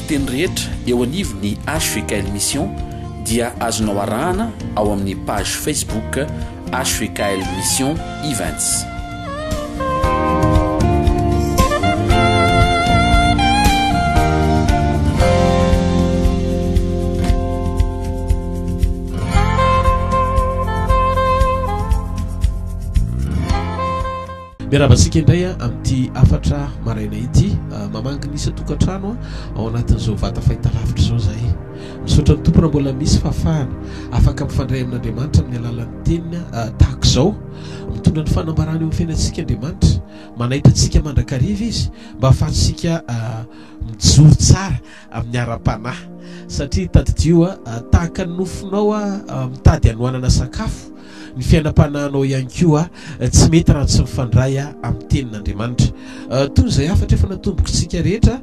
toriteny rehetra eo anivon'ny HVKL Mission dia azonao arahana ao amin'ny page Facebook HVKL Mission Events. Miarahaba antsika indray amin'ity hafatra maraina ity. Mamangy ny isan-tokantrano ao anatin'izao vata fahitalavitra izao izahay. Misaotra ny Tompo raha mbola misy fahafahana afaka mifandray amin'Andriamanitra amin'ny alalan'ny teniny tahaka izao. Mitondra ny fanambarana eo amin'ny fiainantsika Andriamanitra. Manaitra antsika mandrakariva Izy mba hahafahantsika mijoro tsara amin'ny ara-panahy. Satria tadidio, tahaka ny nofonao mitady hanoanana sakafo, ny fiainam-panahinao ihany koa tsy mety raha tsy mifandray amin'ny tenin'Andriamanitra. Toy izay hafatra efa natombokitsika rehetra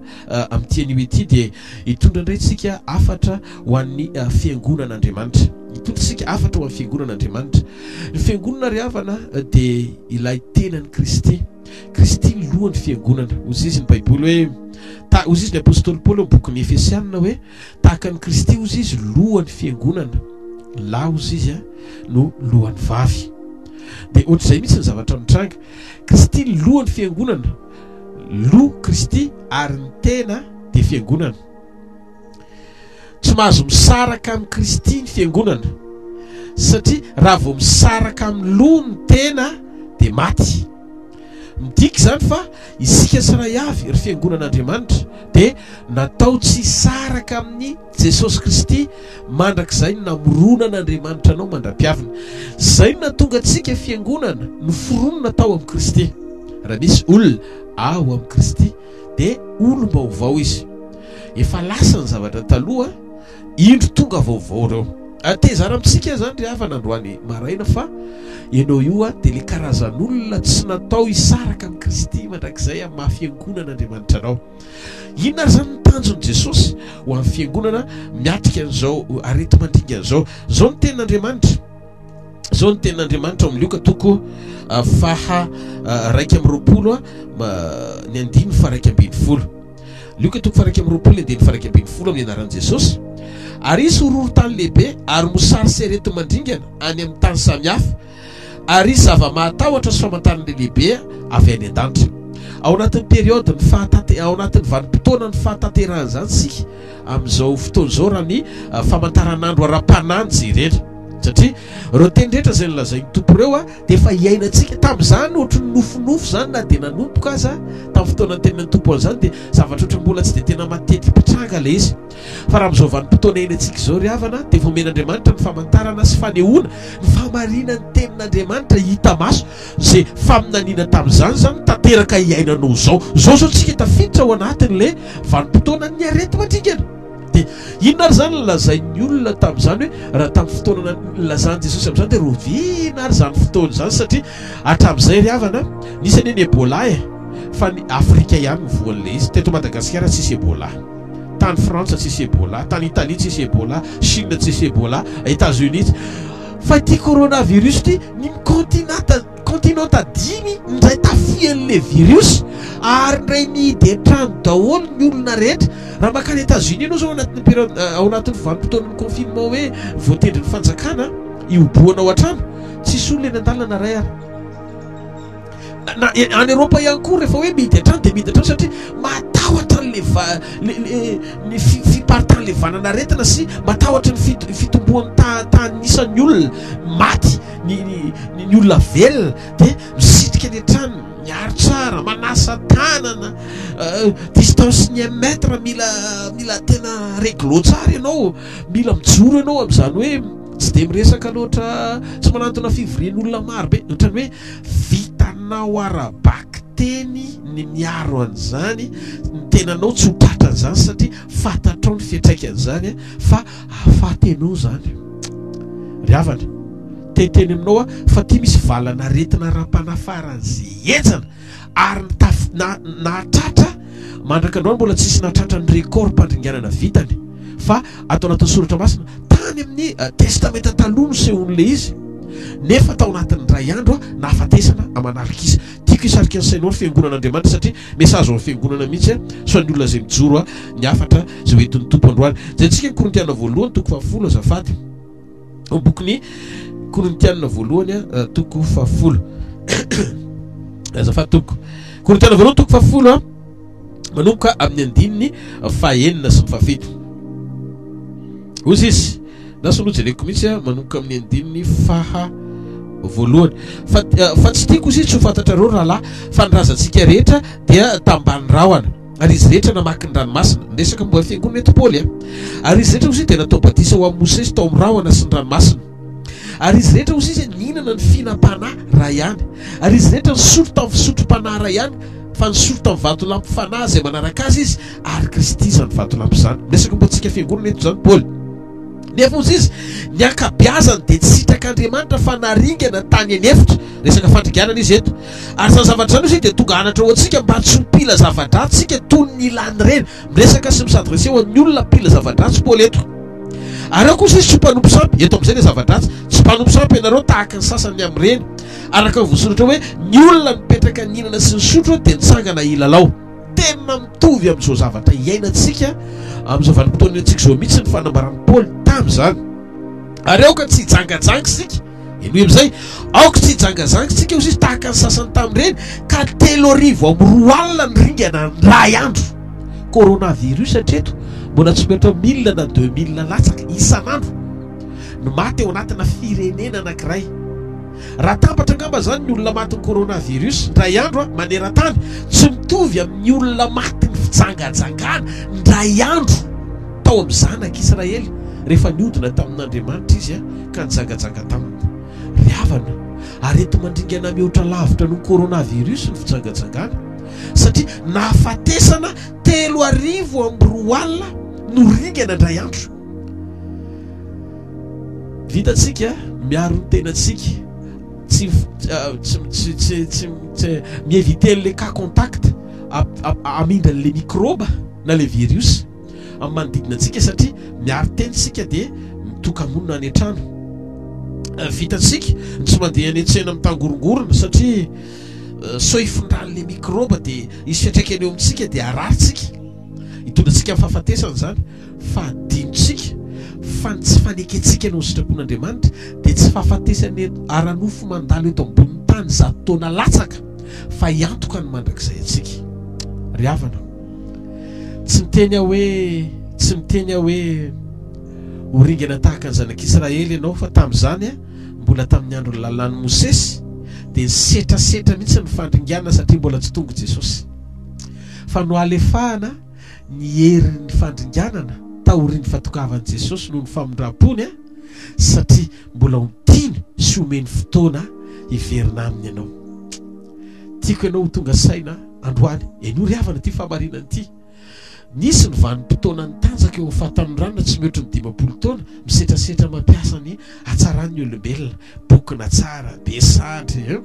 amin'ity anio ity dia hitondra indray tsika hafatra ho an'ny fiangonan'Andriamanitra. Hitondra tsika hafatra ho an'ny fiangonan'Andriamanitra. Ny fiangonana ry havana dia ilay tenan'i Kristy. Kristy ny lohan'ny fiangonana. Hoy izy ny Baiboly hoe, hoy izy ny apostoly Paoly ao amin'ny bokin'ny Efesianina hoe, Tahaka an'i Kristy hozy izy lohan'ny fiangonana, lahy hozy izy no lohan'ny vavy. Dia ohatr'izay mihitsy ny zavatra mitranga. Kristy ny lohan'ny fiangonana, loha Kristy ary ny tena dia fiangonana. Tsy mahazo misaraka amin'i Kristy ny fiangonana satria raha vao misaraka amin'ny loha ny tena dia maty. Midika izany fa isika tsiray avy, ry Fiangonan'Andriamanitra, dia natao tsy hisaraka amin'i Jesosy Kristy mandrakizay ny namoronan'Andriamanitra anao mandra-piaviny. Izay no nahatonga antsika Fiangonana noforonina tao amin'i Kristy. Raha misy olona ao amin'i Kristy dia olom-baovao izy. Efa lasa ny zavatra taloha. Indro tonga vaovao ireo. Tezara amintsika izany ry havana androany maraina fa ianao io dia ilay karazan'olona tsy natao hisaraka amin'i Kristy mandrakizay amin'ny maha fiangonan'Andriamanitra anao. Inona ary izany ny tanjon'i Jesosy ho an'ny fiangonana miatrika an'izao areti-mandringana izao? Izao ny tenin'Andriamanitra. Izao ny tenin'Andriamanitra ao amin'ny Lioka toko faha 21 ny andininy faha 11. Lioka toko faha 21 ny andininy faha 11 amin'ny anaran'i Jesosy. Ary hisy horohorontany lehibe ary mosary sy areti-mandringana any amin'ny tany samihafa, ary hisy zava-mahatahotra sy famantarana lehibe avy any an-danitra. Ao anatin'ny période ny fahatate ao anatin'ny vanim-potoanan'ny fahatanterahan'izany isika amin'izao fotoana izao raha ny famantaranandro ara-panahy no jerena. Satria ireo teny rehetra izay nolazain'ny Tompo ireo dia efa iainantsika. Tamin'izany ohatry ny nofinofy izany na dia nanomboka aza tamin'ny fotoana nitenin'ny Tompo an'izany dia zavatra ohatry ny mbola tsy dia tena mateti-pitranga ilay izy. Fa raha amin'izao vanim-potoana iainantsika izao ry havana dia efa omen'Andriamanitra ny famantarana sy fanehoana ny fahamarinan'ny tenin'Andriamanitra hita maso izay faminaniana tamin'izany izany tanteraka iainanao izao. Izao izao tsika tafiditra ao anatin'ilay vanim-potoanan'ny areti-mandringana. Dia inona ary izany nolazain'ny olona tamin'izany hoe raha tamin'ny fotoana nilazan'i Jesosy amin'izany dia roviana ary izany fotoana izany satria hatramin'izay ry havana nisy anie ny Ebola e fa ny Afrika ihany no voan'ilay izy. Teto Madagasikara tsisy Ebola. Tany Frantsa tsisy Ebola, tany Italie tsisy Ebola, Chine tsisy Ebola, Etats-Unis fa ity coronavirus ity ny continent Kontinanta dimy indray tafihan'ilay virus ary indray mihidy an-trano daholo ny olona rehetra. Raha mankany Etats-Unis ianao izao anatin'ny période ao anatin'ny vanim-potoan'ny confinement hoe voatendrin'ny fanjakana hihobohana ao an-trano, tsisy olona eny an-dalana na iray ary. Na any Eropa ihany koa rehefa hoe mihidy an-trano dia mihidy an-trano satria matahotra an'ilay va- le- le- ny fi- fiparitahan'ilay valanaretina sy matahotra ny fit- fitomboan'ny taha- tahan'ny isan'ny olona maty. Ny ny ny olona velona dia misitrika any an-trano, miaro tsara, manasa tanana, distance ny un mètre mila mila tena réglo tsara ianao, mila mijoro ianao amin'izany hoe tsy dia miresaka loatra, tsy manantona fivorian'olona maro be, ohatran'ny hoe vitanao ara-bakiteny ny miaro an'izany, ny tenanao tsy ho tratran'izany satria fantatrao ny fiantraikan'izany fa Hahafaty anao izany. Ry havana, te hiteny aminao aho fa ity misy valan'aretina ara-panahy faran'izay henjana ary nitaf- na- nahatratra mandraka androany mbola tsisy nahatratra ny record mpandringanana vitany fa ato anatin'ny soratra masina tany amin'ny eh, testamenta taloha no sehon'ilay izy nefa tao anatin'ny iray andro nahafatesana aman'arikisa. Tiako Tiako hisarika ny sainao ny fiangonan'Andriamanitra satria message ho an'ny fiangonana mihitsy sy ho an'ny olona izay mijoro ny hafatra izay ho entin'ny Tompo androany. Jerentsika ny Korintiana voalohany toko fahafolo azafady. Ao bokin'ny Korintiana voalohany toko fahafolo. Azafady tompoko. Korintiana voalohany toko fahafolo manomboka amin'ny andininy fahenina sy ny fahafito. Hoy izy, na soloa jereko mihitsy manomboka amin'ny andininy faha voalohany. Fa, fa tsy tiako izy tsy ho fantatrareo rahalahy fa ny razantsika rehetra dia tambany rahona. Ary izy rehetra namaky ny ranomasina. Miresaka momba ny fiangonana eto Paoly a. Ary izy rehetra hozy dia natao batisa ho amin'i Mosesy tao amin'ny rahona sy ny ranomasina. Ary izy rehetra hozy izy nihinana ny fihinam-panahy ray ihany. Ary izy rehetra nisotro tamin'ny fisotrom-panahy ray ihany, fa nisotro tamin'ny vatolampy fanahy izay manaraka azy izy, ary Kristy izany vatolampy izany. Miresaka momba antsika fiangonana eto izany Paoly. Nefa hozy izy, ny ankabeazany dia tsy sitrak'Andriamanitra fa naringana tany an'efitra. Resaka fandringanana izy eto. Ary izany zavatra izany hozy izy dia tonga hanatra ho antsika mba tsy ho mpila zava-dratsy isika toy ny ilan'ireny. Miresaka sy mi-s'adresser ho an'ny olona mpila zava-dratsy Paoly eto. Ary ao kosa izy tsy ho mpanompo sampy, eto amin'izay ilay zava-dratsy. Tsy mpanompo sampy ianareo tahaka ny sasany amin'ireny. Araka ny voasoratra hoe, ny olona nipetraka nihinana sy nisotro dia nitsangana hilalao. Tena mitovy amin'izao zavatra iainantsika amin'izao vanim-potoana iainantsika izao mihitsy ny fanambaran'i Paoly tamin'izany. Ary aoka tsy hijangajanga isika. Henoy amin'izay, aoka tsy hijangajanga isika, hoy izy, tahaka ny sasany tamin'ireny, ka 2003 ny ringana indray andro. Coronavirus hatreto mbola tsy mihoatra mille na 2000 latsaka isan'andro ny maty ao anatina firenena anankiray. Raha atambatra angamba izany ny olona matin'ny coronavirus indray andro maneran-tany, tsy mitovy amin'ny olona matin'ny fijangajangana indray andro tao amin'ny zanak'Israely rehefa niodina tamin'Andriamanitra izy ka nijangajanga taminy. Ry havana, areti-mandringana mihoatra lavitra noho ny coronavirus ny fijangajangana, satria nahafatesana 2003 no ringana indray andro. Vitantsika miaro ny tenantsika, tsy tsy tsy tsy tsy tsy mi-éviter an'le cas contact hamindra an'le microbe na le virus amin'ny manodidina antsika satria miaro tena isika dia mitoka-monina any an-trano. Vitantsika ny tsy mandeha any an-tsena mitangorongorona satria sao hifindran'le microbe dia hisy fiantraikany eo amintsika dia harary tsika. Hitondra antsika amin'ny fahafatesana izany. Fa adinontsika fa ny tsy fanekentsika ny ho sitrapon'Andriamanitra dia tsy fahafatesana ara-nofo mandalo eto ambonin'ny tany 100 taona latsaka fa hiantoka ny mandrakizay antsika. Ry havana, tsy miteny aho hoe, tsy miteny aho hoe ho ringana tahaka ny zanak'Israely ianao fa tamin'izany mbola tamin'ny andron'ny lalàn'i Mosesy dia nisetrasetra mihitsy ny fandringanana satria mbola tsy tonga Jesosy. Fa nohalefahana ny herin'ny fandringanana taorian'ny fahatongavan'i Jesosy noho ny famindram-pony, satria mbola ho tiany sy homeny fotoana hiverina aminy ianao. Tiako ianao ho tonga saina androany. Henoy ry havana ity fahamarinana ity. Nisy ny vanim-potoana nitanjaka eo amin'ny fahatanorana tsy mihoatry ny 50 taona, misetrasetra mampiasa ny hatsaran'ny olombelona. Bokona tsara, be sandry, eh?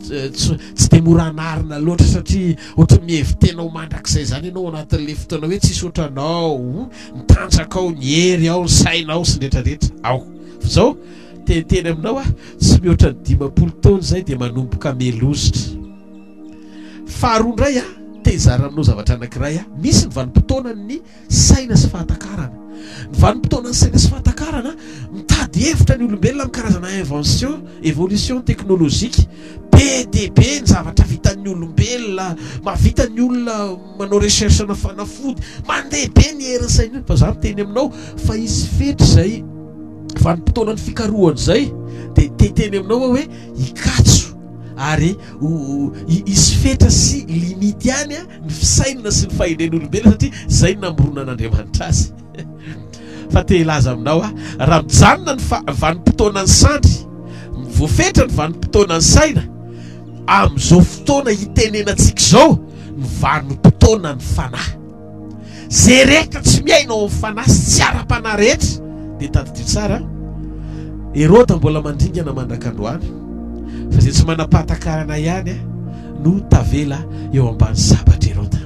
Tsy, tsy dia mora anarina loatra satria ohatran'ny mihevi-tena ho mandrakizay izany ianao ao anatin'ilay fotoana hoe tsisy ohatranao, ny tanjaka ao, ny hery ao, ny saina ao sy ny rehetrarehetra ao. Fa izao, teniteny aminao aho, tsy mihoatra ny 50 taona izay dia manomboka melozitra. Faharoa indray aho, te hizara aminao zavatra anankiray aho, misy ny vanim-potoanan'ny saina sy fahatakarana. Ny vanim-potoanan'ny saina sy fahatakarana, mitady hevitra ny olombelona amin'ny karazana invention, évolution technologique. Be dia be ny zavatra vitan'ny olombelona, mahavita ny olona manao recherche na fanafody, mandeha be ny herin'ny saina. Fa za miteny aminao fa hisy fetra izay vanim-potoanan'ny fikarohana izay, dia te hiteny aminao aho hoe hikatso ary hisy fetra sy limite ihany ny fisainana sy ny fahendren'olombelona satria izay no namoronan'Andriamanitra azy. Fa te hilaza aminao aho, raha mijanona ny vanim-potoanan'ny sandry, voafetra ny vanim-potoanan'ny saina, amin'izao fotoana itenenantsika izao ny vanim-potoanan'ny fanahy. Izay rehetra tsy miaina ao amin'ny fanahy sy tsy ara-panahy rehetra dia tadidio tsara, Heroda mbola mandringana mandrak'androany, fa izay tsy manam-pahatakarana ihany no tavela eo ambany sabatr'i Heroda.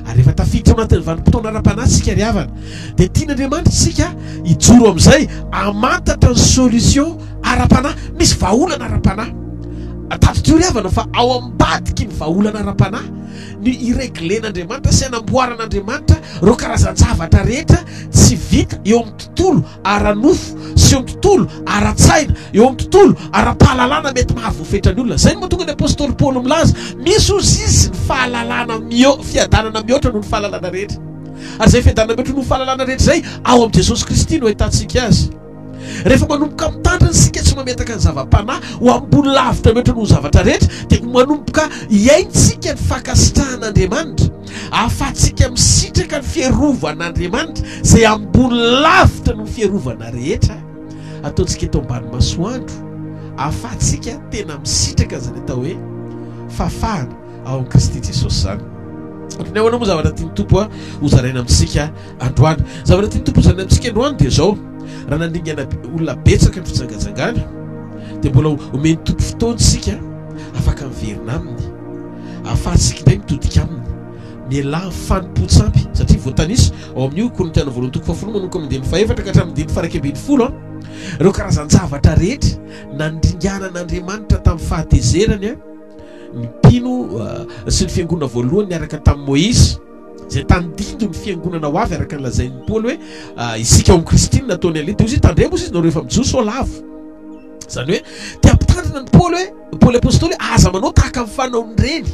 Ary rehefa tafiditra ao anatin'ny vanim-potoana ara-panahy isika ry havana, dia tian'Andriamanitra isika hijoro amin'izay, hamantatra ny solution ara-panahy. Misy vahaolana ara-panahy. Tadidio ry havana fa ao ambadiky ny vahaolana ara-panahy ny ireglen'Andriamanitra sy anamboaran'Andriamanitra ireo karazan-javatra rehetra tsy vita eo amin'ny tontolo ara-nofo sy eo amin'ny tontolo ara-tsaina, eo amin'ny tontolo ara-pahalalana mety mahavoafetra ny olona. Izay no mahatonga ny apostoly Paoly milaza, misy hozy izy ny fahalalana mio, fiadanana mihoatra noho ny fahalalana rehetra. Ary izay fiadanana mihoatra noho ny fahalalana rehetra izay, ao amin'i Jesosy Kristy no ahitantsika azy. Rehefa manomboka mitandrina isika tsy mametaka ny zava-panahy ho ambony lavitra mihoatra noho ny zavatra rehetra, dia manomboka hiaintsika ny fankasitrahan'Andriamanitra, ahafahantsika misitraka ny fiarovan'Andriamanitra izay ambony lavitra noho ny fiarovana rehetra ataontsika eto ambany masoandro, ahafahantsika tena misitraka izany atao hoe fahafahana ao amin'i Kristy Jesosy izany. Ohatran'ny ahoana moa zavatra tian'ny Tompo hozaraina amintsika androany? Zavatra tian'ny Tompo hozaraina amintsika androany dia izao, raha nandringana olona betsaka ny fijangajangana, dia mbola omen'ny Tompo fotoana isika afaka miverina aminy, ahafahantsika indray mitodika aminy. Mialà amin'ny fanompoan-tsampy, satria voatanisa ao amin'io Korintiana voalohany toko fahafolo manomboka amin'ny andininy fahefatra ka hatramin'ny andininy faha-iraika ambinifolo ireo karazan-javatra rehetra nandringanan'Andriamanitra tamin'ny fahatezerany. ny mpino sy ny fiangonana voalohany niaraka tamin'i Moizy, izay tandindon'ny ny fiangonana ho avy araka ny lazain'i Paoly hoe isika ao amin'i Kristy no nataony an'ilay, dia hoy izy tandremo hozy izy nareo efa mijoro sao lavo. Izany hoe te hampitandrina ny Paoly hoe Paoly apostoly hoe aza manao tahaka ny fanaon'ireny.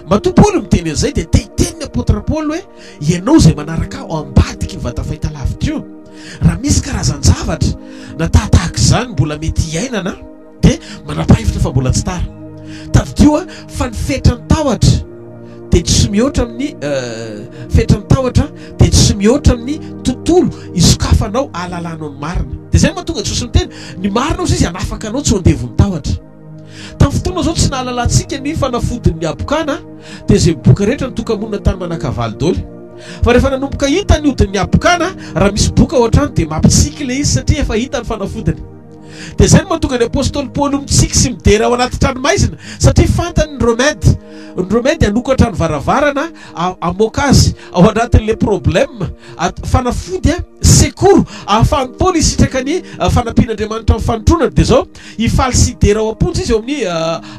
Matoa Paoly miteny an'izay dia te hiteny ny apôtre Paoly hoe ianao izay manaraka ahy ao ambadiky ny vata fahitalavitra io, raha misy karazan-javatra na tahatahaka izany mbola mety hiainana, Dia manapa-hevitra fa mbola tsy tara. Tadidio fa ny fetran'ny tahotra dia tsy mihoatra amin'ny fetran'ny tahotra dia tsy mihoatra amin'ny tontolo isokafanao ahalalanao ny marina. Dia izay no mahatonga Jesosy miteny, ny marina hozy izy hanafaka anao tsy ho andevon'ny tahotra. Tamin'ny fotoana izao tsy nahalalantsika ny fanafodin'ny habokana dia izay boka rehetra nitoka-monina tany Manakavaly daholo. Fa rehefa nanomboka hita ny hodin'ny habokana, raha misy boka ao an-trano dia mampitsiky ilay izy satria efa hita ny fanafodiny. Dia izay no mahatonga ny apostoly Paoly mitsiky sy midera ao anaty tranomaizina, satria fantany ny remède. Ny remède hanokatra ny varavarana, hamoaka azy ao anatin'ilay problème, fanafody, secours, ahafahan'i Paoly hisitraka ny fanampian'Andriamanitra amin'ny fanotronana. Dia izao, hifaly sy hidera ao am-ponja izy, ao amin'ny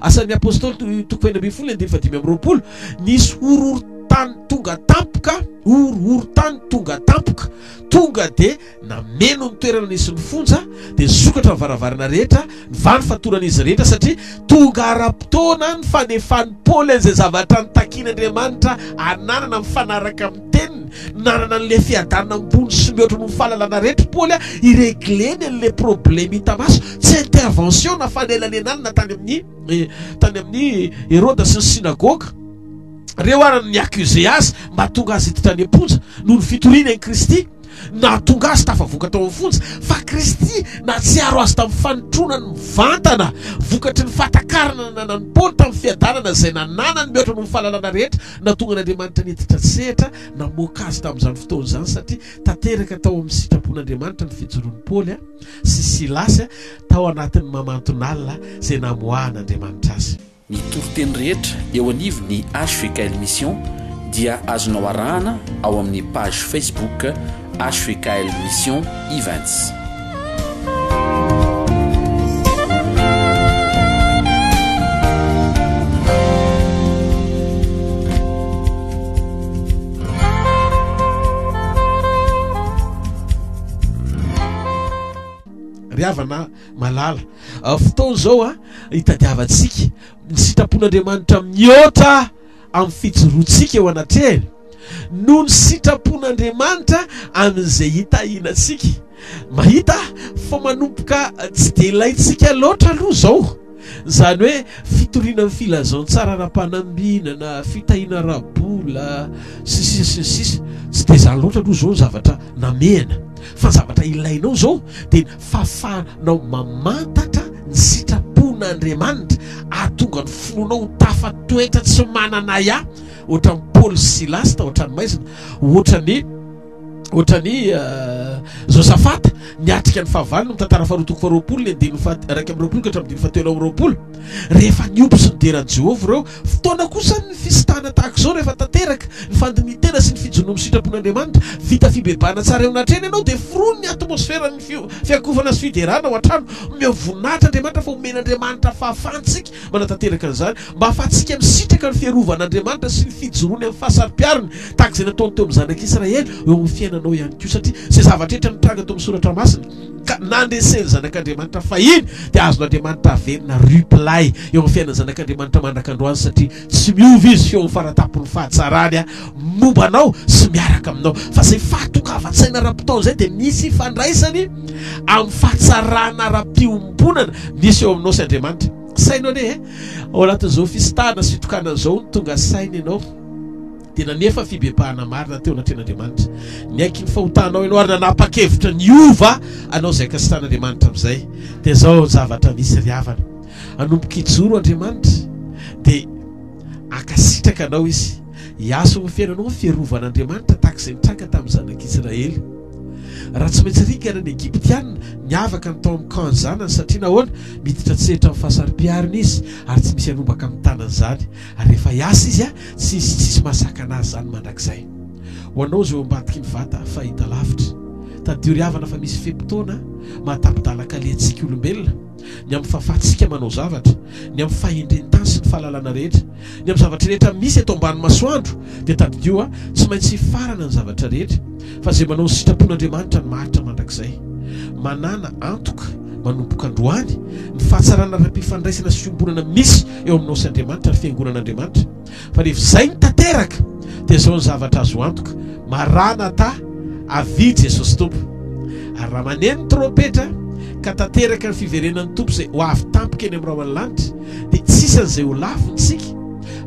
Asan'ny Apostoly toko fahenina ambinifolo andininy fahadimy amby 20. Nisy horohorontany tonga tampoka, horohorontany tonga tampoka, tonga dia Nameno ny toerana nisy ny fonja, dia nisokatra ny varavarana rehetra, nivaha ny fatoran'izy rehetra, satria tonga ara-potoana ny fanefan'i Paoly an'izay zavatra nitakian'Andriamanitra hananana mifanaraka amin'ny Teniny. Nanana an'ilay fiadanana ambony sy mihoatra noho ny fahalalana rehetra i Paoly, hi-regleny an'ilay problema hita maso, tsy intervention na fanelanelanana tany amin'ny tany amin'ny Heroda sy ny synagoga. Ireo ary no ni-accuser azy mba hahatonga azy hiditra any am-ponja noho ny fitoriany an'i Kristy. Nahatonga azy tafavoaka tao amin'ny fonja fa Kristy nahatsiaro azy tamin'ny fanotronany mivantana vokatry ny fahatakarana nananan'i Paoly tamin'ny fiadanana izay nananany mihoatra noho ny fahalalana rehetra nahatonga an'Andriamanitra niditra an-tsehatra namoaka azy tamin'izany fotoana izany satria tanteraka tao amin'ny sitrapon'Andriamanitra ny fijoroan'i Paoly sy Silasy tao anatin'ny mamanton'alina izay namoahan'Andriamanitra azy. Ny toriteny rehetra eo anivon'ny hvkl Mission dia azonao arahana ao amin'ny page Facebook hvkl Mission Events. Ry havana malala, fotoana izao hitadiavantsika ny sitrapon'Andriamanitra mihoatra amin'ny fijoroantsika eo anatrehany noho ny sitrapon'Andriamanitra amin'izay hitahiana antsika. Mahita fa manomboka tsy dia ilaintsika loatra aloha izao izany hoe fitoriana ny filazantsara ara-panambinana, fitahiana ara-bola, sy ny sisa sy ny sisa. Tsy dia izany loatra aloha izao ny zavatra namehana fa ny zavatra ilainao izao dia ny fahafahanao mamantatra ny sitrapon'Andriamanitra hahatonga ny finoanao ho tafatoetra tsy manana ahiahy ohatran'i Paoly sy Silasy tao an-tranomaizina, ohatran'i ohatran'i Josafata Niatrika ny fahavalony ny Tantara faharoa toko faharoapolo ny andininy faha 21 ka hatramin'ny andininy fahatelo amby 20. Rehefa nihoby sy nidera an'i Jehovah ireo, fotoana kosa ny fisintahana tahaka izao rehefa tanteraka ny fandinihan-tena sy ny fijoroana amin'ny sitrapon'Andriamanitra. Vita fibebahana tsara eo anatrehany ianao dia forony ny atmosferan'ny fiankohofana sy fiderana ao an-trano. Omeo voninahitra Andriamanitra fa omen'Andriamanitra fahafahana isika manatanteraka an'izany mba hahafahantsika misitraka ny fiarovan'Andriamanitra sy ny fijoroany amin'ny fahasaro-piarony tahaka izay nataony teo amin'ny zanak'Israely eo amin'ny fiainanao ihany koa satria izay zavatra rehetra nitranga teo amin'ny soratra masina ka nandresen'ny zanak'Andriamanitra fahiny dia azon'Andriamanitra averina reply eo amin'ny fiainan'ny zanak'Andriamanitra mandrak'androany satria tsy miova izy feo amin'ny faratampon'ny fahatsarany momba anao sy miaraka aminao fa izay fahatongavan-tsaina ara-potoana izay dia misy ifandraisany amin'ny fahatsarana ara-piombonana misy eo aminao sy Andriamanitra. Saino anie e! Ao anatin'izao fisintahana sy fitokanana izao no tonga saina ianao dia nanefa fibebahana marina teo anatrehan'Andriamanitra. Niaiky ny fahotanao ianao ary nanapa-kevitra niova anao izay ankasitrahan'Andriamanitra amin'izay. Dia izao zavatra misy ry havana. Hanomboka hijoro Andriamanitra dia hankasitraka anao Izy. Hiasa eo amin'ny fiainanao ny fiarovan'Andriamanitra tahaka izay nitranga tamin'ny zanak'Israely. Raha tsy maintsy ringana ny Egyptiana, niavaka ny tao amin'ny camp ny zanany satria nahoana? Miditra an-tsehatra amin'ny fahasaro-piariny izy ary tsy misy hanombaka amin'ny tanany izany. Ary rehefa hiasa izy, tsy hisy tsy hisy mahasakana azy izany mandrakizay. Ho anao izay eo ambadiky ny vata fahitalavitra, tadidio ry havana fa misy fe-potoana maha-tapi-dalan-kalehantsika olombelona. ny amin'ny fahafahantsika manao zavatra, ny amin'ny fahendren-tany sy ny fahalalana rehetra, ny amin'ny zavatra rehetra misy eto ambany masoandro, dia tadidio a, tsy maintsy hifarana ny zavatra rehetra, fa izay manao ny sitrapon'Andriamanitra no maharitra mandrakizay. Manàna antoka manomboka androany ny fahatsarana ara-pifandraisana sy fiombonana misy eo aminao sy Andriamanitra ary Fiangonan'Andriamanitra. Fa rehefa izay no tanteraka dia izao ny zavatra azo antoka, Maranatha, avia Jesosy Tompo. Ary raha maneno ny trompetra ka tanteraka ny fiverenan'ny Tompo izay ho avy tampoka eny amin'ny rahon'ny lanitra, dia tsy isan'izay ho laviny isika,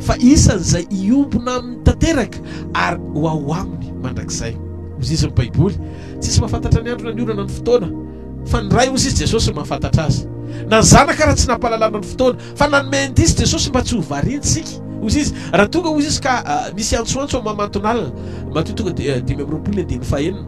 fa isan'izay hiombona aminy tanteraka ary ho ao aminy mandrakizay. Hoy izy ny Baiboly, Tsisy mahafantatra ny andro na ny ora na ny fotoana, fa ny Ray, hoy izy Jesosy, no mahafantatra azy. Na ny Zanaka raha tsy nampahalalana ny fotoana. Fa nanome indice Jesosy mba tsy ho variana isika. Hoy izy, raha tonga hoy izy ka misy antsoantso amin'ny mamanton'alina, Matio tonga 25 ny andininy fahenina,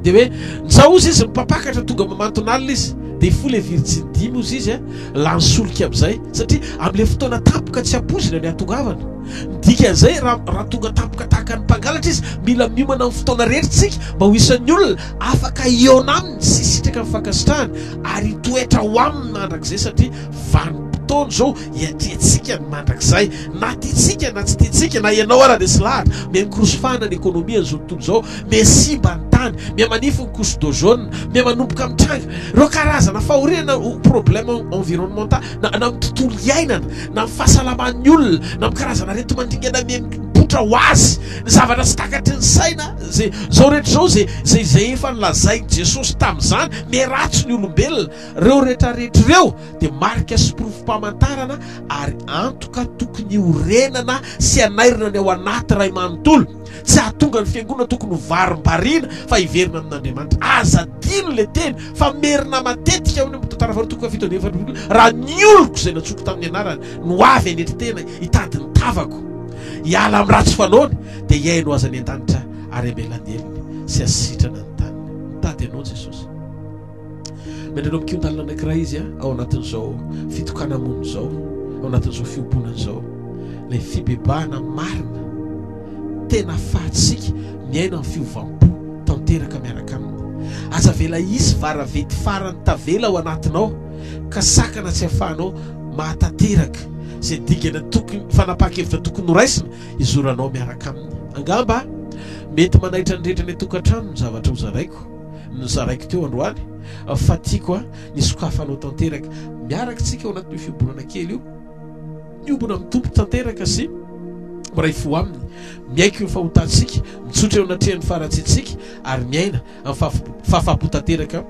dia hoe, nizao hoy izy, ny mpampakatra tonga mamanton'alina izy, dia hifoha ilay virjiny dimy hoy izy, lany solika amin'izay, satria amin'ilay fotoana tampoka tsy ampoizina ny hahatongavana. Ny dikan'izay, raha raha tonga tampoka tahaka ny mpangalatra izy, mila miomana amin'ny fotoana rehetra isika mba ho isan'ny olona afaka hihaona aminy sy hisitraka ny fankasitrahany ary hitoetra ao aminy mandrakizay satria Vanim-potoana izao hiatriantsika ny mandrakizay, na tiantsika na tsy tiantsika, na ianao ara resy lahatra, miha-mikorosofahana ny ekonomian'izao tontolo izao, miha-simba ny tany, miha-manify ny couche d'ozone, miha-manomboka mitranga ireo karazana fahoriana na problème environnemental na na amin'ny tontolo iainana, na amin'ny fahasalaman'ny olona, na amin'ny karazana areti-mandringana miha-mipoitra ho azy, ny zavatra tsy takatry ny saina, izay izao rehetra izao izay izay izay efa nolazain'i Jesosy tamin'izany, miha-ratsy ny olombelona. Ireo rehetrarehetra ireo dia marika sy porofom-pamantarana ary antoka tokony hiorenana sy hanairana ny ao anaty iray manontolo. Tsy hahatonga ny fiangonana tokony ho varimbariana fa hiverina amin'Andriamanitra. Aza adino ilay teny fa merina matetika ao amin'ny tantara faharoa toko fahafito amby 44, Raha ny oloko izay nantsoiko tamin'ny anarany no avy hanetry tena hitady ny tavako, hiala amin'ny ratsy fanaony, dia hihaino azy any an-danitra ary hamela ny helony sy hasitrana ny taniny. Mitady anao Jesosy. Miandry anao mikiontana anankiray izy ao anatin'izao fitokana-monina izao, ao anatin'izao fiobonana izao. Ilay fibebahana marina, tena ahafahantsika miaina amin'ny fiovam-po tanteraka miaraka aminy. Aza avela hisy varavety farany tavela ao anatinao ka sakana tsy ahafahanao mahatanteraka izay dingana tokony, fanapahan-kevitra tokony horaisina hizoranao miaraka aminy. Angamba mety manaitra ny rehetra any an-tokantrano ny zavatra hozaraiko. nozaraiko teo androany fa tiako a ny sokafanao tanteraka miaraka tsika ao anatin'io fiombonana kely io miombona amin'ny Tompo tanteraka sy miray fo aminy miaiky ny fahotantsika mitsotra eo anatrehan'ny faharatsiantsika ary miaina amin'ny fahafahampo tanteraka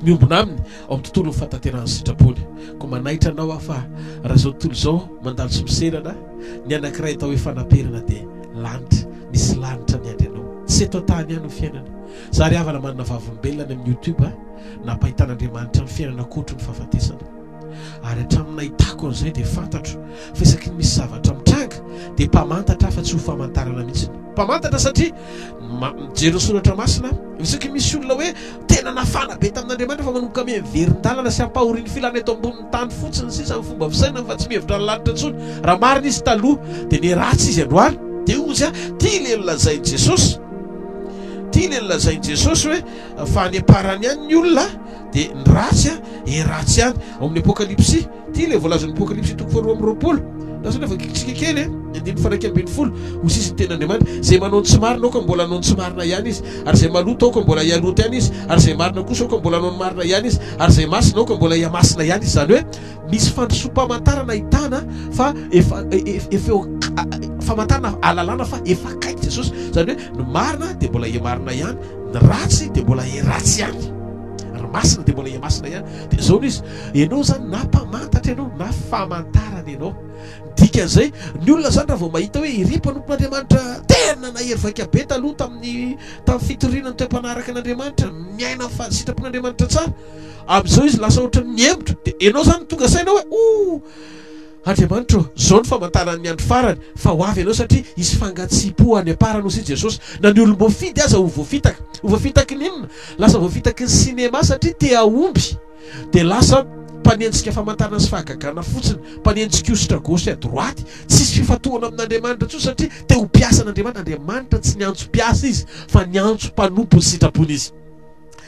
miombona aminy ao amin'ny tontolon'ny fahatanterahan'ny sitrapony koa manaitra anao aho fa raha izao tontolo izao mandalo tsy miserana ny anankiray atao hoe fanaperana dia lanitra misy lanitra miandry anao tsy eto an-tany ihany ny fiainana Za ry havana manana vavolombelona any amin'ny youtube a, nampahitan'Andriamanitra ny fiainana ankoatry ny fahafatesana. Ary hatramin'ny nahitako an'izay dia fantatro fa isaky ny misy zavatra mitranga dia mpamantatra aho fa tsy ho famantarana mihitsy. Mpamantatra satria mijery ny soratra masina aho. Isaky ny misy olona hoe tena nafana be tamin'Andriamanitra fa manomboka miha-miverin-dalana sy ampahorian'ny filana eto ambonin'ny tany fotsiny sisa ny fomba fisainany fa tsy mihevitra ny lanitra intsony. Raha marina izy taloha dia niharatsy izy androany. Dia hozy aho, ity ilay nolazain'i Jesosy. Ity ilay nolazain'i Jesosy hoe fa any am-parany any ny olona dia ny ratsy e ratsy ihany. Ao amin'ny Apokalypsy. Ity ilay voalazan'ny Apokalypsy toko faharoa amby 20. Lasa nefa vakitsika kely e, ny andininy faha 11. Hoy sisa ny tenin'Andriamanitra, Izay manao ny tsy marina aoka mbola hanao ny tsy marina ihany izy, ary izay maloto aoka mbola hihaloto ihany izy, ary izay marina kosa aoka mbola hanao ny marina ihany izy, ary izay masina aoka mbola hihamasina ihany izy. Izany hoe misy fandrosoam-pamantarana ahitana fa efa efa eo famantarana ahalalana fa efa akaiky Jesosy. Izany hoe ny marina dia mbola hihamarina ihany, ny ratsy dia mbola hiharatsy ihany. Ry masina dia mbola hihamasina ihany. Dia izao no izy, ianao izany na mpamantatra ianao na famantarana ianao. Ny dikan'izay, ny olona izany raha vao mahita hoe iry mpanompon'Andriamanitra tena nahery vaika be taloha tamin'ny tamin'ny fitoriana ny toe-panahy araka an'Andriamanitra, miaina ny fa- sitrapon'Andriamanitra tsara, amin'izao izy lasa ohatran'ny mihemotra. Dia ianao izany tonga saina hoe, oh! Andriamanitra ô, izao no famantaran'ny andro farany, fa ho avy Ianao satria hisy fangatsiam-po any am-parany, hoy Jesosy. Na ny olom-boafidy aza ho voafitaka. Ho voafitaky ny inona? Lasa voafitaky ny sinema satria te hahomby. Dia lasa mpanenjika famantarana sy fahagagana fotsiny, mpanenjika ositra gauche à droite, tsisy fifantohana amin'Andriamanitra intsony satria te ho mpiasan'Andriamanitra. Andriamanitra tsy niantso mpiasa Izy, fa niantso mpanompo ny sitrapony Izy.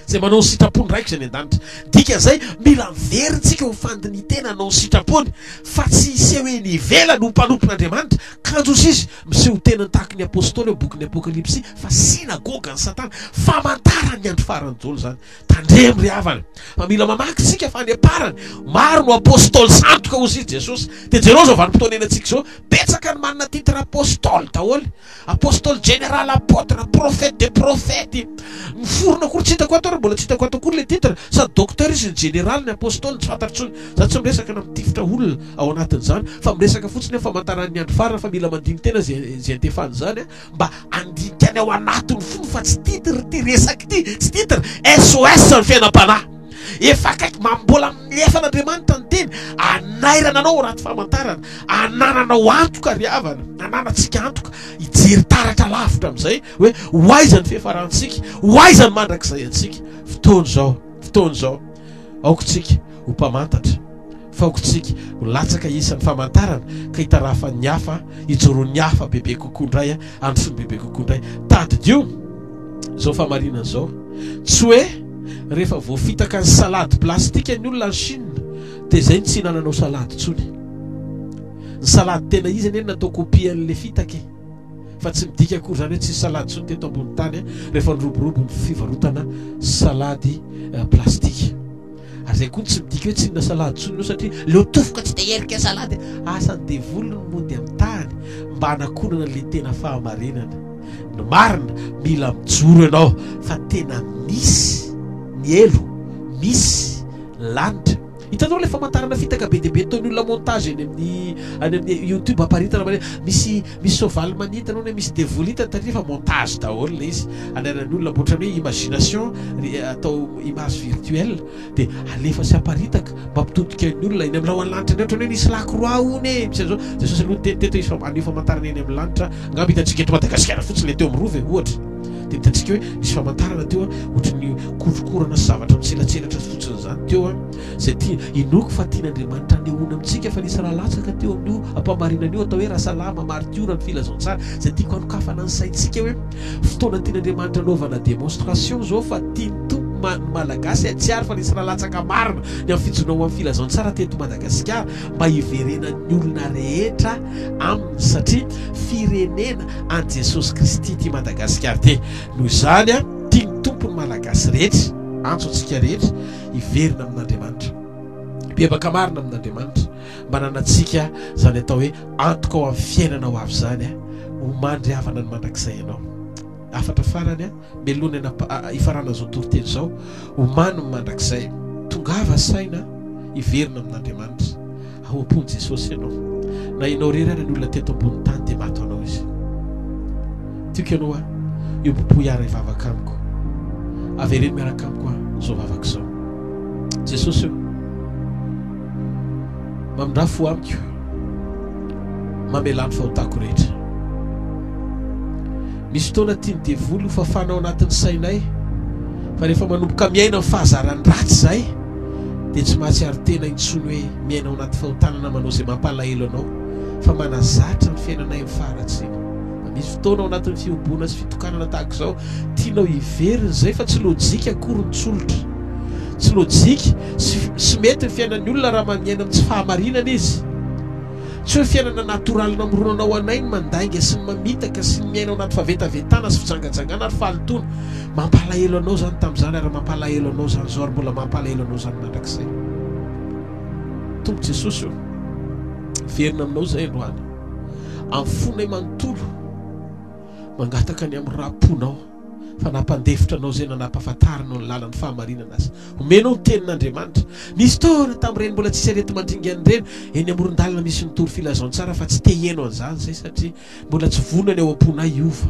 Izay manao ny sitrapony raiko izay any an-danitra. Dikan'izay, mila miverina isika ho fandinihin-tena hanao ny sitrapony, fa tsy hiseho eny ivelany ho mpanompon'Andriamanitra. Kanjo hoy izy, miseho ho tenany tahaka ny apostoly ao bokin'ny Apokalypsy, fa synagogan'i Satana. Famantaran'ny andro farany daholo izany. Tandremo ry havana, fa mila mamaky isika fa any am-parany, maro no apostoly sandoka hoy izy Jesosy. Dia jereo izao vanim-potoana iainantsika izao, betsaka ny manana titre apostoly daholo. Apostoly général apôtre prophète des prophètes miforona akory tsy hitako ato ary mbola tsy hitako ato akory le titre sady docteur izy ny général ny apostoly tsy fantatro intsony za tsy miresaka na mitifitra olona ao anatin'izany fa miresaka fotsiny aho famantaran'ny andro farany fa mila mandini-tena zay zay antefany izany mba handinika ny ao anatin'ny fony fa tsy titre ity resaka ity tsy titre SOS ny fiainam-panahy Efa akaiky ma mbola milefa an'Andriamanitra ny teny, anairana anao ao anaty famantarana, anananao antoka ry havana, ananantsika antoka hijery taratra lavitra amin'izay hoe ho aiza ny fiafarantsika, ho aiza ny mandrakizay antsika. Fotoana izao, fotoana izao. Aoka isika ho mpamantatra, fa aoka isika ho latsaka isan'ny famantarana ka hitarafan'ny hafa, hijoroan'ny hafa bebe kokoa indray, handrosoany bebe kokoa indray. Tadidio izao fahamarinana izao, tsy hoe rehefa voafitaka ny salady plastika ny olona any Chine dia izay no tsy hinananao salady intsony. Ny salady tena izy anie no natao copie an'ilay fitaka e. Fa tsy midika akory izany hoe tsisy salady intsony teto ambony tany rehefa niroborobo ny fivarotana salady plastika. Ary izay koa tsy midika hoe tsy hinana salady intsony ianao satria leo tofoka tsy te herika salady. Asan'ny devoly ny mody amin'ny tany mba hanakonana ilay tena fahamarinana. Ny marina, mila mijoro ianao fa tena misy ny helo, misy lanitra. Hitanao ilay famantarana fitaka be dia be ataon'ny olona montage eny amin'ny any amin'ny youtube aparitana mare misy misy soavaly manidina hono misy devoly hita tary fa montage daholo ilay izy anairan'ny olona ohatran'ny hoe imagination atao image virtuelle dia alefa sy aparitaka mampitodika ny olona eny amin'ny rahona lanitra eny ohatran'ny hoe nisy lakroa hono e misy an'izao Jesosy aloha niteny teto izy fa haneho famantarana eny amin'ny lanitra angamba hitantsika eto Madagasikara fotsiny ilay teo amin'ny rova e ohatra Dia hitantsika hoe nisy famantarana teo ohatry ny korokorana sy zavatra mitselatselatra fotsiny izany teo izay tia inoako fa tian'Andriamanitra hanehoana amintsika fa nisy ra latsaka teo amin'io ampamarinana io atao hoe Rasalama martiora ny filazantsara izay tiako hanokafana ny saintsika hoe fotoana tian'Andriamanitra hanaovana démonstration izao fa tian'ny Tompo ma ny Malagasy hatsiaro fa nisy ra latsaka marina ny amin'ny fijoroana ho amin'ny filazantsara teto Madagasikara mba hiverenan'ny olona rehetra aminy satria firenena an'i Jesosy Kristy ity Madagasikara ity. Noho izany, tian'ny Tompo ny Malagasy rehetra, antso antsika rehetra hiverina amin'Andriamanitra. Hibebaka marina amin'Andriamanitra mba hananantsika izany atao hoe antoka ho amin'ny fiainana ho avy izany, ho mandry havana ny mandrakizay ianao. Hafatra farany. Mialoha ny hifarana izao toriteny izao, omano ny mandrakizay. Tongava saina hiverina amin'Andriamanitra. Ao am-pon'i Jesosy ianao. Na ianao irery ary ny olona teto ambonin'ny tany dia maty ho anao Izy. Tiako ianao aho hiombom-po hiara-hivavaka amiko. Avereno miaraka amiko aho izao vavaka izao. Jesosy ô! Mamindrà fo amiko, mamelà ny fahotako rehetra. Misy fotoana tian'ny devoly ho fafana ao anatin'ny sainay fa rehefa manomboka miaina ny fahazaran'ny ratsy izahay dia tsy mahatsiaro tena intsony hoe miaina ao anaty fahotana na manao izay mampalahelo anao fa manazatra ny fiainanay amin'ny faharatsiana. Fa misy fotoana ao anatin'ny fihoboana sy fitokanana tahaka izao tianao hiverina izay fa tsy lojika akory ny tsolotra. Tsy lojika sy sy mety ny fiainan'ny olona raha miaina amin'ny tsy fahamarinana izy. Tsy hoe fiainana natoraly namoronanao anay ny mandainga sy ny mamitaka sy ny miaina ao anaty fahavetavetana sy fijangajangana ary fahalotoana. Mampalahelo anao izany tamin'izany ary mampalahelo anao izany izao ary mbola mampalahelo anao izany mandrakizay. Tompo Jesosy ô, miverina aminao izahay androany, amin'ny fonay manontolo, mangataka ny amin'ny ra-ponao. fa nampandefitra anao izay na nampahafantarinao ny lalan'ny fahamarinana aza. Omenao ny tenin'Andriamanitra. Nisy fotoana tamin'ireny mbola tsisy areti-mandringana ireny, eny amoron-dalana misy mitory filazantsara fa tsy te hihaino an'izany izay satria mbola tsy vonona ny ao am-ponay hiova.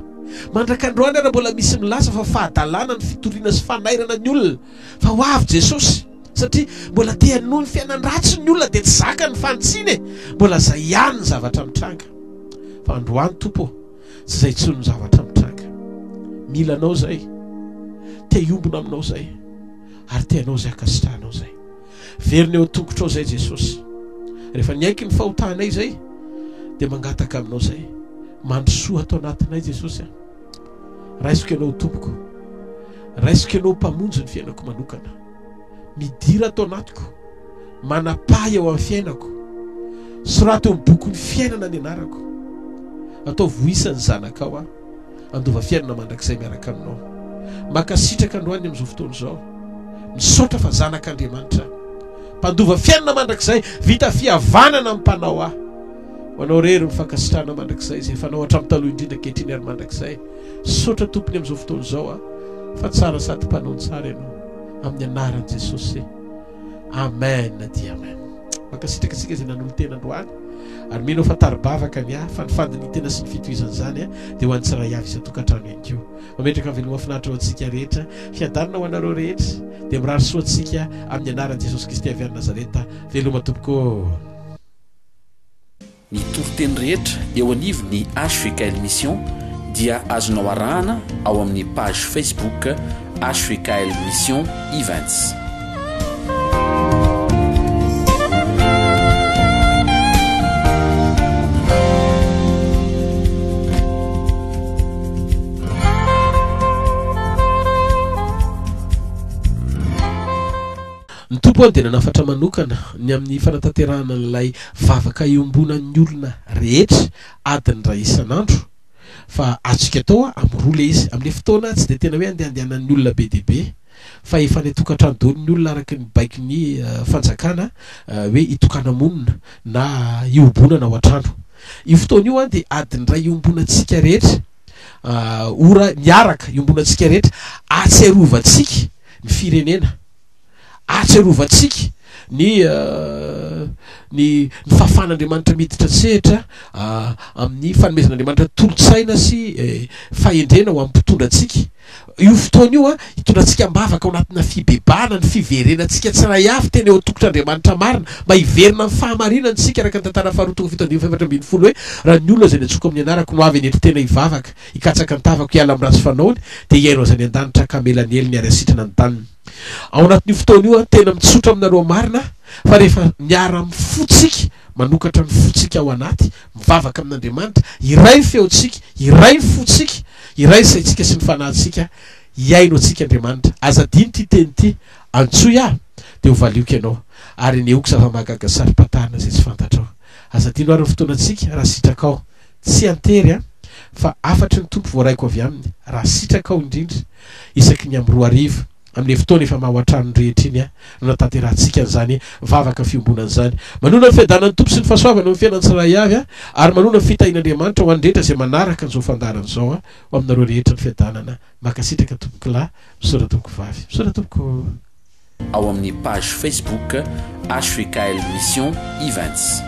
Mandrak'androany ara mbola misy milaza fa fahadalana ny fitoriana sy fanairana ny olona fa ho avy Jesosy. Satria mbola te hanohy ny fiainan-dratsy ny olona dia tsy zakany ny fanitsiana e! Mbola izay ihany ny zavatra mitranga. Fa androany Tompo ô! Tsy izay intsony ny zavatra mitranga. Mila anao izay. Te hiombona aminao izay. Ary te hanao izay ankasitrahanao izay. Verina eo an-tongotrao izay Jesosy. Rehefa niaiky ny fahotanay izay, dia mangataka aminao izay. Mandrosoa ato anatinay Jesosy a. Raisiko ianao ho tompoko. Raisiko ianao ho mpamonjy ny fiainako manokana. Midira ato anatiko. Manapaha eo amin'ny fiainako. Soraty eo amin'ny bokin'ny fiainana ny anarako. Ataovy ho isan'ny zanakao aho. Handova fiainana mandrakizay miaraka aminao. Mankasitraka androany amin'izao fotoana izao. Misaotra fa zanak'Andriamanitra aho. Mpandova fiainana mandrakizay, vita fihavanana amin'ny mpanao ahy. Ho anao irery ny fankasitrahana mandrakizay izay efa anao hatramin'ny taloha indrindra ankehitriny ary mandrakizay. Misaotra Tompony amin'izao fotoana izao aho fa tsara sady mpanao ny tsara ianao. Amin'ny anaran'i Jesosy. Amen dia amen. Mankasitraka antsika izay nanolo-tena androany ary mino aho fa tari-bavaka ny ahy fa ny fandinitena sy ny fitohizana izany dia ho an'ny tsirairay avy isan-tokantrano ihany koa. Mametraka ny veloma finaritra ho antsika rehetra, fiadanana ho anareo rehetra dia mirary soa antsika amin'ny anaran'i Jesosy Kristy avy any Nazareta. Veloma tompoko ô. Ny toriteny rehetra eo anivon'ny hvkl Mission dia azonao arahana ao amin'ny page Facebook hvkl Mission Events. Ny Tompo dia nanafatra manokana ny amin'ny fanatanterahana an'ilay vavaka iombonan'ny olona rehetra adiny iray isan'andro. Fa azontsika atao amin'ny roa ilay izy. Amin'ilay fotoana tsy dia tena hoe andehandehanan'ny olona be dia be, fa efa any an-tokantrano daholo ny olona araka ny baikon'ny fanjakana hoe hitokana-monina na hiombonana ao an-trano. Io fotoana io dia adiny iray iombonantsika rehetra, ora miaraka iombonantsika rehetra, ahatsiarovantsika ny firenena. Ahatsiarovantsika ny ny ny fahafahan'Andriamanitra miditra an-tsehatra amin'ny fanomezan'Andriamanitra tolo-tsaina sy fahendrena ho amin'ny mpitondra antsika. Io fotoana io hitondrantsika am-bavaka ao anatina fibebahana ny fiverenantsika tsiray avy tena eo an-tongotr'Andriamanitra marina mba hiverina amin'ny fahamarinana isika araka ny tantara faharoa toko 17 14 hoe raha ny olona izay nantsoiko amin'ny anarako no avy hanetry tena hivavaka hikatsaka ny tavako hiala amin'ny ratsy fanaony dia hihaino azy any an-danitra ka hamela ny helony ary hasitrana ny taniny. Ao anatin'io fotoana io aho tena mitsotra aminareo marina aho fa rehefa miara amin'ny fontsika, manokatra ny fontsika ao anaty, mivavaka amin'Andriamanitra, iray ny feontsika, iray ny fontsika, iray ny saintsika sy ny fanahintsika, hihaino antsika Andriamanitra. Aza adino ity teny ity, antsoy aho dia ho valioko ianao, ary hanehoako zava-mahagaga sy saro-pantarina izay tsy fantatrao. Aza adino ary ny fotoanantsika raha sitrakao. Tsy an-tery an, fa hafatry ny Tompo voaraiko avy aminy, raha sitrakao indrindra, isaky ny amin'ny 2000, amin'ilay fotoana efa maha ao an-tranony rehetra iny an, no natanterahantsika an'izany vavaka fiombonana izany. Manona ny fiadanan'ny Tompo sy ny fahasoavany eo amin'ny fiainan'ny tsirairay avy an, ary manona ny fitahian'Andriamanitra ho an'ny rehetra izay manaraka an'izao fandaharana izao an, ho aminareo rehetra ny fiadanana. Mankasitraka tompokolahy, misaotra tompokovavy. Misaotra tompoko. Ao amin'ny page Facebook hvkl Mission Events.